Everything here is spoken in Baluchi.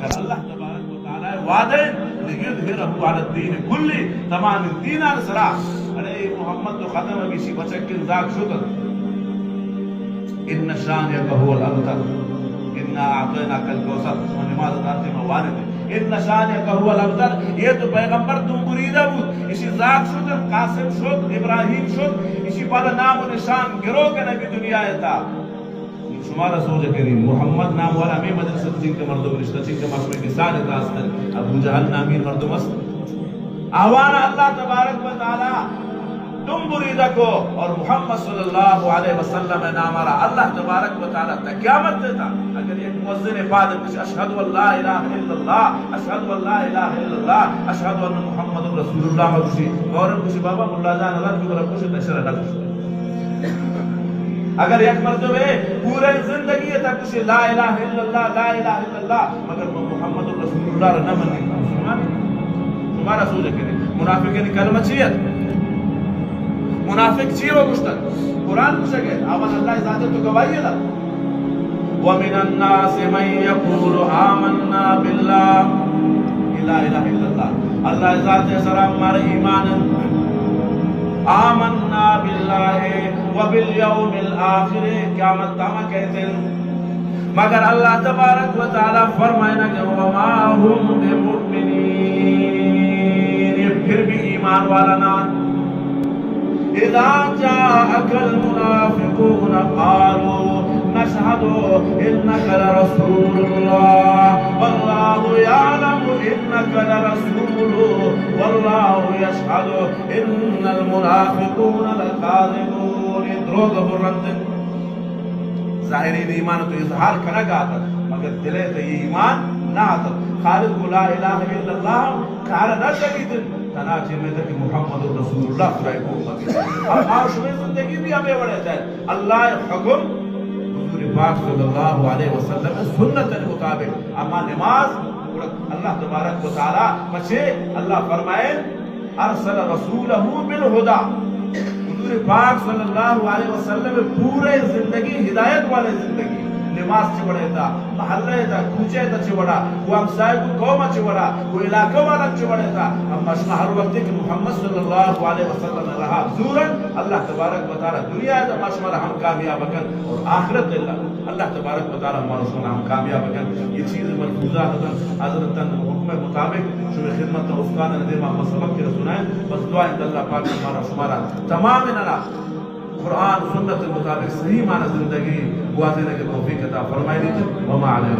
اللہ تبارک و تعالی وعدہ، لیظہرہ علی الدین کلہ، تمام دینان سرا۔ اڑے محمد تو ختم، ہمیشی بچکن زاگ شد۔ ان شانئک هو الابتر، انا اعطیناک الکوثر۔ و نماز داتے ما وارد۔ ان شانئک هو الابتر، یہ تو پیغمبر تو مریدہ بود، اسی زاگ شد، قاسم شد، ابراہیم شد، اسی پالا نام و نشان گرو کہ نبی دنیا تا۔ شمارا سوج کنی، محمد نام والا ہمیں مجلس چنکہ مردم نشتہ، چنکہ مردم کسان داستن، ابو جہل نامی مردم است۔ آوانا اللہ تبارک و تعالی تم بریدہ کو اور محمد صلی اللہ علیہ وسلم نام را اللہ تبارک و تعالی تا قیامت دیتا۔ اگر یک مؤذن پاد کش اشہد ان لا الہ الا اللہ، اشہد ان لا الہ الا اللہ، اشہد ان محمد رسول اللہ کشی، فوراً کشی بابا ملا جان الگ جو رب کشی تشرہ نہ کشی۔ اگر یک مردمے پورے زندگی تا کشی لا الہ الا اللہ، لا الہ الا اللہ، مگر من محمد رسول اللہ را نہ منی، مسلمان؟ شمارا سوج کنے۔ منافقین کلمہ چی ات؟ منافق چی و گشتن؟ قرآن گوشگے، آوان اللہ ذات تو گواہی دا۔ ومن الناس من یقول آمنا باللہ، لا الہ الا اللہ، اللہ ذات سرا مار ایمان، آمنا باللہ وبالیوم الآخر، قیامت تاما کہتے ہیں۔ مگر اللہ تبارک و تعالی فرمائنا کہ وما هم بمؤمنین، یہ پھر بھی ایمان والا نہ۔ اذا جاءک المنافقون قالوا نشهد انک لرسول اللہ واللہ یعلم انک لرسولہ واللہ یشهد ان المنافقین لکاذبون۔ یہ دروغ برنت۔ ظاہری ایمان تو اظہار کنگ آتت، مگر دل ء تئی ایمان نہ آتت۔ خالد گو لا الہ الا اللہ کار نہ شریت، تنا چہ میں کہ محمد رسول اللہ خدای کو امت۔ اب ما شمئے زندگی بھی ہمیں وڑے تھے۔ اللہ حکم، حضور پاک صلی اللہ علیہ وسلم سنت مطابق اما نماز، اللہ تبارک و تعالی پچے اللہ فرمائے، ارسل رسولہ بالہدی۔ حضور پاک صلی اللہ علیہ وسلم پورے زندگی ہدایت والے زندگی۔ نماز چہ وڑے تا، محلہ تا، کوچے تا چہ وڑا، وہ ہمسائے کو قوم چہ وڑا، وہ علاقہ والا چہ وڑے تا۔ اما شما ہر وقت کہ محمد صلی اللہ علیہ وسلم رہا زورن، اللہ تبارک و تعالی دنیا تا ما شما ہم کامیاب کن اور آخرت اللہ اللہ تبارک و تعالی مارا شما ہم کامیاب کن۔ یہ چیز ملحوظات اتن، حضرت حکم مطابق شما خدمت استاد نے دیما ہم سبق کے سنائیں۔ بس دعا ہے اللہ پاک مارا شمارا تمام اننا قرآن سنت مطابق صحیح معنی زندگی گوازینے کے توفیق عطا فرمائے دیتے۔ وما علینا